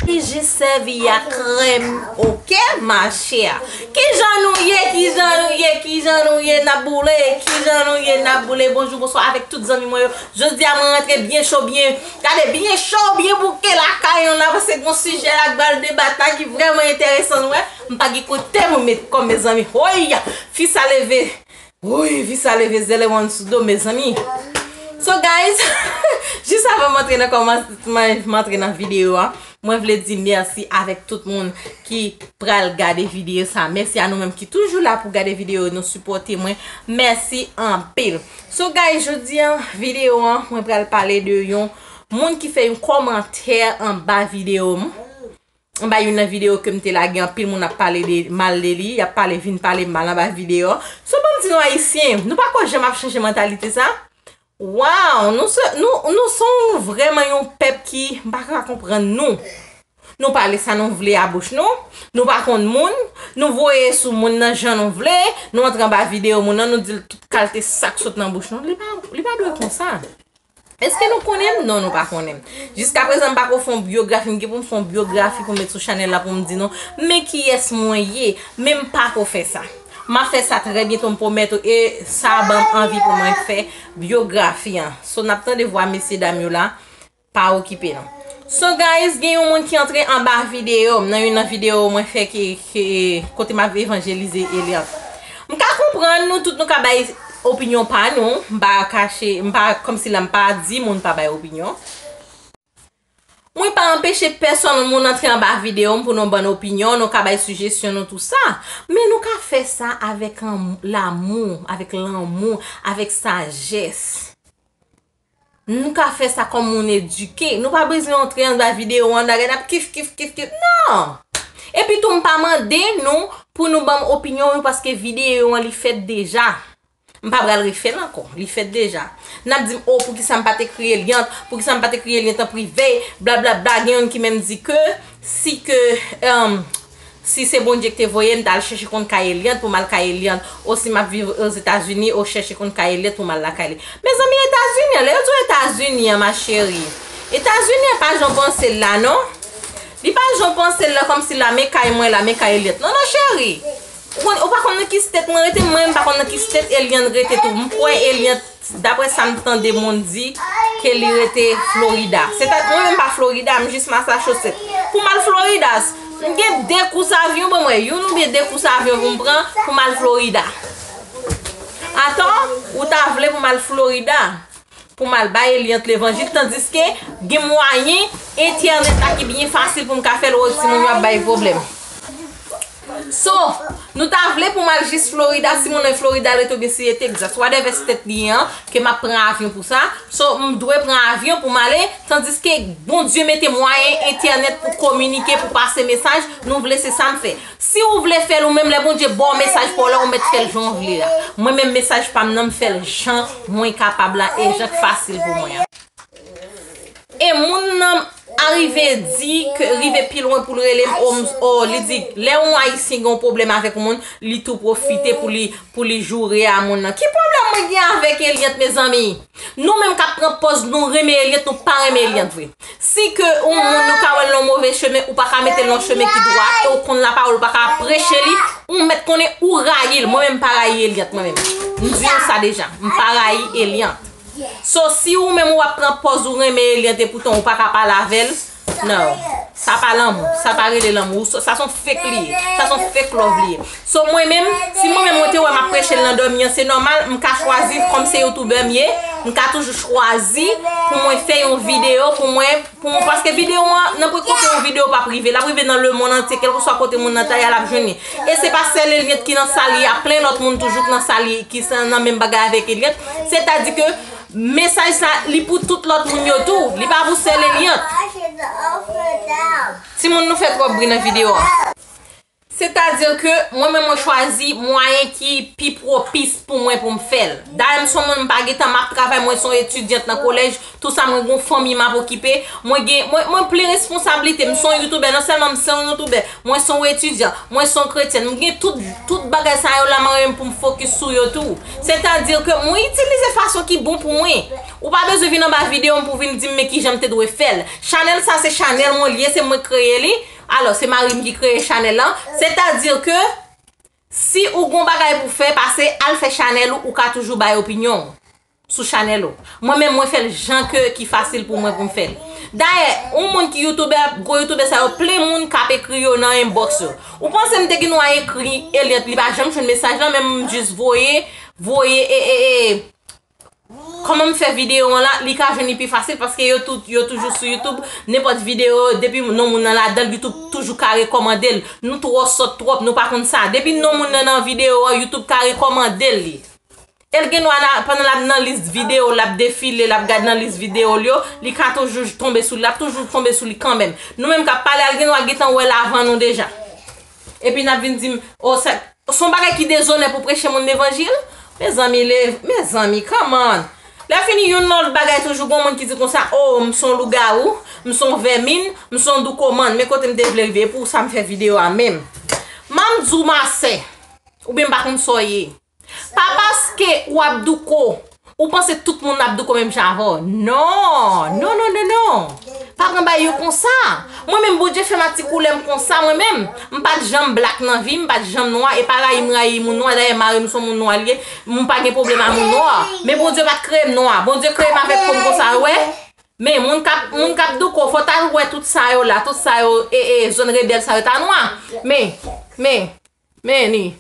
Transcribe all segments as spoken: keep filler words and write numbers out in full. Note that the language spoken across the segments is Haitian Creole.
Li jis sèvi a krèm, oke, machè. Kijan nou ye, kijan nou ye, kijan nou ye, n ap boule, kijan nou ye, n ap boule. Bonjou, bonswa avèk tout zanmi mwen yo. Jodi a, mwen rantre byen cho, byen, gade, byen cho, byen bouke lakay nou la, paske gon sijè la k pral debate la ki vrèman enteresan, nou wè. M pa gen kote pou m met kò m, mezanmi. Woy! Fi sa leve. Woy, fi sa leve zèl e w ann sou do, mezanmi. So, guys, jis avan m antre nan kòman, m antre nan videyo a, mwen vle di mèsi avèk tout moun ki pral gade videyo sa. Mèsi a nou menm ki toujou la pou gade videyo, nou sipòte mwen. Mèsi anpil. So, guys, jodi a, videyo an, mwen pral pale de yon moun ki fè yon kòmantè anba videyo m. Anba youn nan videyo ke m te lage, anpil moun ap pale de mal de li, y ap pale, vin pale mal anba videyo. So, banm di nou ayisyen, nou pako janm ap chanje mantalite sa? Waw, nou se, nou, nou se yon, vrèman yon pèp ki, m pa ka konprann nou. Nou pale sa nou vle a bouch nou, nou pa konn moun, nou voye sou moun nan jan nou vle, nou antre anba videyo moun nan, nou di l tout kalte sa k sot nan bouch nou. Li pa, li pa dwe konsa. Èske nou konnen m? Non, nou pa konnen m. Jiskaprezan, m pako fè yon biyografi. M gen pou m fè yon biyografi pou m met sou chanèl la pou m di nou, men kiyès mwen ye. Men m pako fè sa. M ap fè sa trè byento, m pwomèt ou. E sa ban m anvi pou mwen fè biyografi an. So, n ap tande vwa mesye dam yo la. Pa okipe nou. So, guys, gen yon moun ki antre anba videyo m, nan youn nan videyo mwen fè ki, ki, kote m ap evanjelize Eliante. M ka konprann nou tout, nou ka bay opinyon pa nou. M pa kache, m pa, kòmsi la m pa di moun pa bay opinyon. Mwen pa anpeche pèsonn moun antre anba videyo m pou nou ban opinyon, nou ka bay sijesyon nou, tou sa. Men nou ka fè sa avèk an-, lamou, avèk lanmou, avèk sajès. Nou ka fè sa kòm moun edike. Nou pa bezwen antre anba videyo an, n ap kif, kif, kif, kif. Non! Epi tou, m pa mande nou pou nou ban m opinyon nou, paske videyo an, li fèt deja. M pa pral refè l ankò. Li fèt deja. N ap di m, o, poukisa m pa t ekri Eliante? Poukisa m pa t ekri Eliante an prive? Blablabla. Gen youn ki menm di ke si ke, um, si se Bondye ki te voye m, m t al chèche konn kay Eliante pou m al kay Eliante. O si m ap viv Ozetazini, o chèche konn kay Eliante pou m al lakay li. Mezanmi, Etazini an, lè yo di w Etazini an, ma chérie, Etazini an pa jan w panse l la, non. Li pa jan w panse l la, kòmsi la, men kay mwen la, men kay Eliante. Non, non, cheri. Ou konn, ou pa konn nan ki state mwen rete, mwen menm m pa konn nan ki state Eliante rete tou. M kwè Eliante, daprè sa m tande moun di, ke li rete Florida. Se ta, mwen menm pa Florida, m jis Massachusetts. Pou m al Florida, m gen de kous avyon, ban mwen youn oubyen de kous avyon pou m pran pou m al Florida. Atò, ou ta vle pou m al Florida? Pou m al bay Eliante levanjil, tandiske gen mwayen entènèt la ki byen fasil pou m ka fè l, wè timoun yo ap bay pwoblèm. So, nou ta vle pou m al jis Florida, si moun nan Florida rete oubyen si e Texas, whatever state li ye an, ke m ap pran avyon pou sa. So, m dwe pran avyon pou m ale, tandiske Bondye mete mwayen entènèt pou kominike, pou pase mesaj, nou vle se sa m fè. Si ou vle fè l ou menm, lè Bondye ba w mesaj pa w la, ou mèt fè l jan w vle a. Mwen menm, mesaj pa m nan, m fè l jan mwen kapab la e jan k fasil pou mwen an. E moun nan arive di ke, rive pi lwen pou l rele m, o, m, o, li di, lè yon Ayisyen gen yon pwoblèm avèk yon moun, li tou pwofite pou li, pou li joure a moun nan. Ki pwoblèm mwen gen avèk Eliante, mezanmi? Nou menm k ap pran pòz nou renmen Eliante, nou pa renmen Eliante vre. Si ke yon moun nou ka wè l nan yon move chemen, ou pa ka mete l nan yon chemen ki dwat, e ou konn lapawòl, ou pa ka preche li, ou mèt konnen ou rayi l. Mwen menm, m pa rayi Eliante, mwen menm. M di nou sa deja, m pa rayi Eliante. So, si ou menm ou ap pran pòz ou renmen Eliante, epoutan ou pa ka pale avè l, non. Sa pa lanmou, sa pa rele lanmou. Sa, sa se yon fake li ye. Sa se yon fake love li ye. So, mwen menm, si mwen menm mwen te wè m ap preche l nan dòmi an, se nòmal, m ka chwazi, kòm se youtubè m ye, m ka toujou chwazi pou mwen fè yon videyo, pou mwen, pou mwen, paske videyo an, nenpòt kote yon videyo p ap rive, l ap rive nan lemonn antye, kèlkeswa kote moun nan ta ye a, l ap jwenn li. E se pa sèl Eliante ki nan sa l ye a, plen lòt moun toujou ki nan sa l ye, ki se nan menm bagay avèk Eliante. Sètadi ke mesaj sa, li pou tout lòt moun yo tou, li pa pou sèl Eliante. Timoun, nou fè twòp bri nan videyo an. Sètadi ke mwen menm mwen chwazi mwayen ki pi pwopis pou mwen pou m fè l. Dayè m se yon moun m pa gentan m ap travay, mwen se yon etidyant nan kolèj, tou sa mwen gen yon fanmi m ap okipe, mwen gen mwen, mwen plen responsablite, m se yon youtubè, non sèlman m se yon youtubè, mwen se yon etidyan, mwen se yon kretyèn, m gen tout, tout bagay sa yo la mwen menm pou m fokis sou yo tou. Sètadi ke mwen itilize fason ki bon pou mwen. Ou pa bezwen vin anba videyo m pou vin di m men kijan m te dwe fè l. Chanèl sa se chanèl mwen li ye, se mwen k kreye li. Alò, se mari m ki kreye chanèl lan. Sètadi ke si ou gon bagay pou fè, pase al fè chanèl ou, ou ka toujou bay opinyon w sou chanèl ou. Mwen menm, mwen fè l jan ke ki fasil pou mwen pou m fè l. Dayè, yon moun ki youtubè, gwo youtubè sa yo, plen moun k ap ekri yo nan inbox yo. Ou panse m te gen dwa ekri Eliante, li pa janm jwenn mesaj lan, men m jis voye, voye, e, e, e, kòman m fè videyo an la, li ka jwenn li pi fasil paske yo tout, yo toujou sou YouTube. Nenpòt videyo, depi non moun nan ladan l, YouTube toujou ka rekòmande l. Nou twò sòt twòp, nou pa konn sa. Depi non moun nan nan videyo an, YouTube ka rekòmande l li. E l gen dwa, pandan l ap nan lis videyo, l ap defile, l ap gad nan lis videyo l yo, li ka toujou tonbe sou li, l ap toujou tonbe sou li kanmenm. Nou menm k ap pale a, l gen dwa gentan wè l avan nou deja. Epi n ap vin di m, o, sa, se yon bagay ki dezonè pou preche moun levanjil? Mezanmi, le, mezanmi, come on. Lè fini, youn lòt bagay, toujou gon moun ki di konsa, o, m se yon lougawou, m se yon vèmin, m se yon doukomann, men kote m te vle rive, e pou sa m fè videyo a menm. M ap di w, ma sè, oubyen m pa konn sa w ye. Pa paske w ap douko, ou panse tout moun ap douko menm jan avè w. Non, non, non, non, non. Pa pran bagay yo konsa. Mwen menm, Bondye fè m a ti koulè m konsa, mwen menm. M pa t janm black nan vi m, m pa t janm nwa, e pa rayi m rayi moun nwa, dayè mari m se yon moun nwa li ye, m pa gen pwoblèm a moun nwa. Men Bondye pa t kreye m nwa, Bondye kreye m avèk po m konsa, ou wè. Men moun k ap, moun k ap douko, fò w ta wè tout sa yo la, tout sa yo, e, e, zòn rebèl sa yo ta nwa. Men, men, Men ni,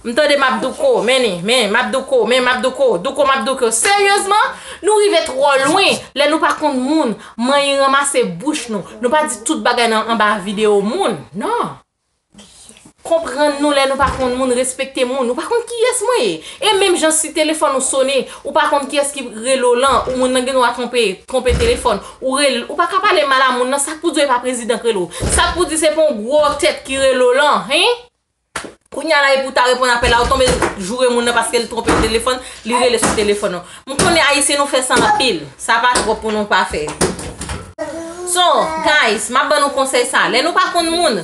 m tande m ap douko, men ni, men m ap douko, men m ap douko, douko m ap douko. Seryezman, nou rive twò lwen lè nou pa konn moun, manyen ranmase bouch nou. Nou pa di tout bagay nan anba videyo moun. Non. Konprann nou lè nou pa konn moun, respekte moun. Ou pa konn kiyès mwen ye. E menm jan si telefòn ou sone, ou pa konn kiyès ki rele w lan, ou moun nan gen dwa twonpe, twonpe telefòn. Ou rele, ou pa ka pale mal a moun nan, sa k pou di w e pa prezidan k rele w. Sa k pou di se pa yon gwo tèt ki rele w lan, hein? Kounye a la, epi w ta reponn apèl la, ou tonbe joure moun nan paske l twonpe telefòn, li rele sou telefòn ou. M konnen Ayisyen nou fè sa anpil. Sa pa twòp pou nou pa fè. So, guys, m ap ban nou konsèy sa. Lè nou pa konn moun,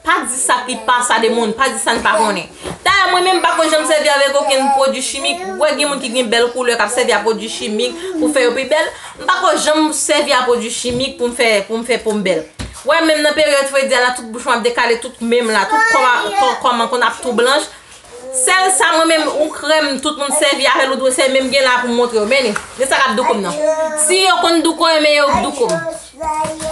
pa di sa ki pa sa de moun, pa di sa n pa konnen. Dayè, mwen menm, m pa ko janm sèvi avèk okenn pwodui chimik. Ou wè gen moun ki gen bèl koulè k ap sèvi a pwodui chimik pou fè yo pi bèl. M pa ko janm sèvi a pwodui chimik pou m fè, pou m fè po m bèl. Wè, menm nan peryòd fredi a la, tout bouch mwen ap dekale, tout men m la, tout kò m a, kò, kò m an konn ap tou blanch. Sèl sa, mwen menm, yon krèm tout moun sèvi avè l, ou dwe sèvi, men m gen la pou m montre w. Men li, men sa k ap douko m nan. Si yo konn douko, men yo k douko m.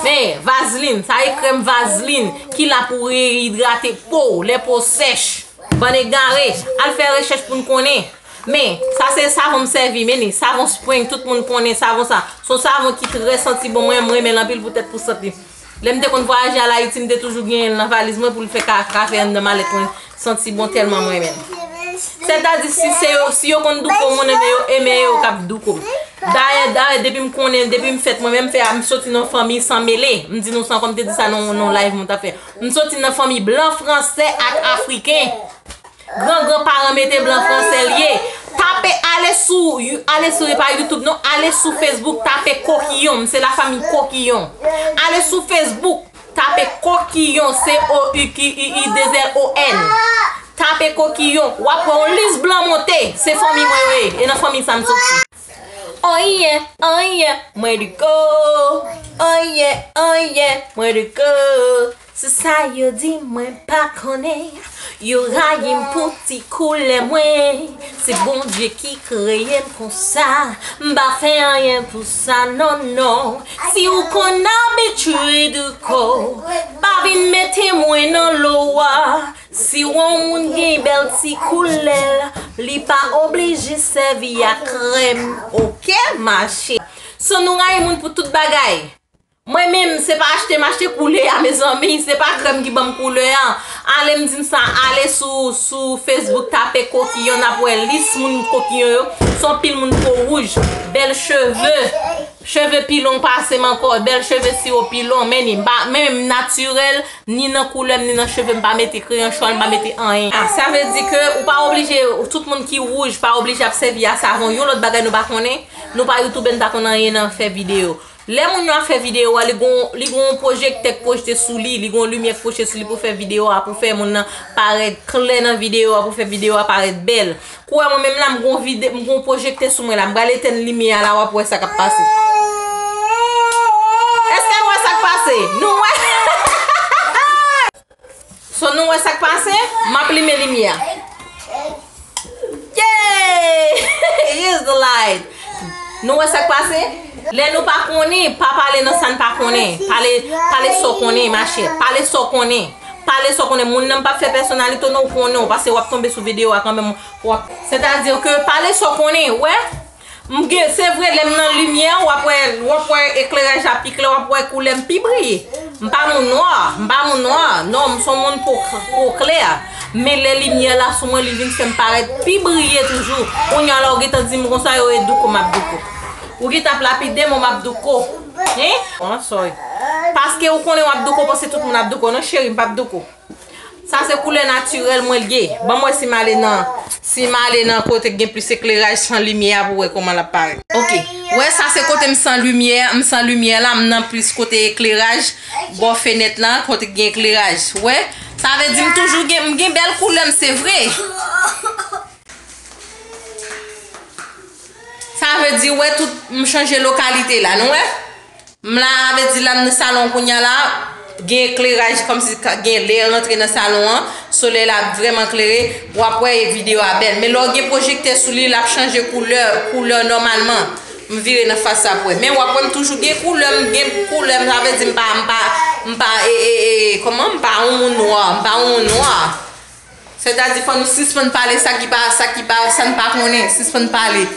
Men, vazlin, sa e krèm vazlin ki la pou reyidrate po w, lè po w sèch. Bann egare, al fè rechèch pou n konnen. Men, sa se savon m sèvi, men ni savon Spring, tout moun konnen savon sa. Se yon savon ki trè santi bon, mwen, m renmen l anpil poutèt pou sant li. Lè m te konn vwayaje al Ayiti, m te toujou genyen l nan valiz mwen pou l fè ka, ka fè anndan malèt mwen santi bon tèlman m renmen l. Sètadi, si se yo, si yo konn douko moun, enben yo, enben yo k ap douko m. Dayè, dayè, depi m konnen, depi m fèt, mwen menm fè a, m soti nan fanmi san mele. M di nou sa, kòm m te di sa nan, nan live mwen t ap fè. M soti nan fanmi blan, fransè ak afriken. Gran gran paran mete blan fransè l ye. Tape ale sou, you- ale sou, e pa YouTube non, ale sou Facebook, tape Kokiyon. M se la fanmi Kokiyon. Ale sou Facebook, tape Kokiyon, C O U K I I deux L O N. Tape Kokiyon, w ap wè yon lis blan monte. Se fanmi mwen yo ye. E nan fanmi sa m soti. Oyè, oyè, mwen douko. Oyè, oyè, mwen douko. Se sa yo di mwen pa konnen. Yo rayi m pou ti koulè mwen. Se Bondye ki kreye m konsa. M pa fè anyen pou sa, non, non. Si w konn abitye douko, pa vin mete mwen nan lo a. Si yon moun gen bèl ti koulè l, li pa oblije sèvi ak krèm. Oke, mache. So nou rayi moun pou tout bagay. Mwen menm, se pa achte m achte koulè a, mezanmi, se pa krèm ki ban m koulè a. Ale m di n sa, ale sou, sou Facebook, tape kokiyon, n ap wè lis moun kokiyon yo. Se yon pil moun po wouj, bèl cheve. Cheve pi long pase m ankò, bèl cheve siwo pi long, men ni, m pa, menm natirèl, ni nan koulè m, ni nan cheve m, pa mete kreyon chwal, m pa mete anyen. Ah, sa vle di ke ou pa oblije, tout moun ki wouj pa oblije ap sèvi a savon. Yon lòt bagay nou pa konnen, nou pa youtube, n pa konn anyen nan fè videyo. Lè moun yo ap fè videyo a, li gon, li gon pwojektè k pwojte sou li, li gon limyè k pwojte sou li pou fè videyo a, pou fè moun nan parèt klè nan videyo a, pou fè videyo a parèt bèl. Kouwè mwen menm la, m gon vide, m gon pwojektè sou mwen la, m pral etèn limyè a la, w ap wè sa k ap pase. Èske n wè sa k pase? Nou wè? So, nou wè sa k pase? M ap limen limyè a. Yay! Here's the light. Nou wè sa k pase? Lè nou pa konnen, pa pale nan sa n pa konnen. Pale, pale sa w konnen, machè. Pale sa w konnen. Pale sa w konnen. Moun nan m p ap fè pèsonalite w non, ou konnen w, paske w ap tonbe sou videyo a kanmenm. W ap, sètadi ke pale sa w konnen, wè. M gen, se vre, lè m nan limyè, w ap wè, w ap wè ekleraj la pi klè, w ap wè koulè m pi briye. M pa moun nwa, m pa moun nwa. Non, m se yon moun po, po klè. Men lè limyè la sou mwen, li vin fè m parèt pi briye toujou. Kounye a la, w gentan di m konsa, yo e douko m ap douko. Ou gentan ap lapide m, w m ap douko. Hein? Oh, I'm sorry. Paske ou konnen w ap douko, panse tout moun ap douko. Non, cheri, m p ap douko. Sa se koulè natirèl mwen l ye. Ban m wè si m ale nan, si m ale nan kote k gen plis ekleraj san limyè a pou wè kòman l ap parèt. Ok. Wè, sa se kote m san limyè, m san limyè la, m nan plis kote ekleraj, bò fenèt la, kote k gen ekleraj. Wè, sa vle di m toujou gen, m gen bèl koulè m, se vre. Sa vle di, wè, tout, m chanje lokalite la, nou wè? M la, avè di la, m nan salon kounye a la, gen ekleraj, kòmsi ka, gen lè rantre nan salon an, solèy la ap vrèman klere, w ap wè videyo a bèl. Men lè w gen pwojektè sou li, l ap chanje koulè, koulè nòmalman. M vire nan fas sa pou wè. Men w ap wè m toujou gen koulè, m gen koulè, m, sa vle di m pa, m pa, m pa, e, e, e, kòman? M pa yon moun nwa, m pa yon moun nwa. Sètadi fò nou sispann pale sa ki pa, sa ki pa, sa n pa konnen, sispann pale.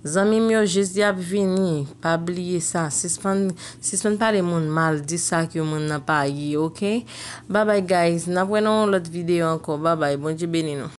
Zanmi m yo, Jezi ap vini, pa bliye sa, sispann, sispann pale moun mal, di sa ke moun nan pa ye, ok? Babay guys, n ap wè nan yon lòt videyo ankò, babay, Bondye beni nou.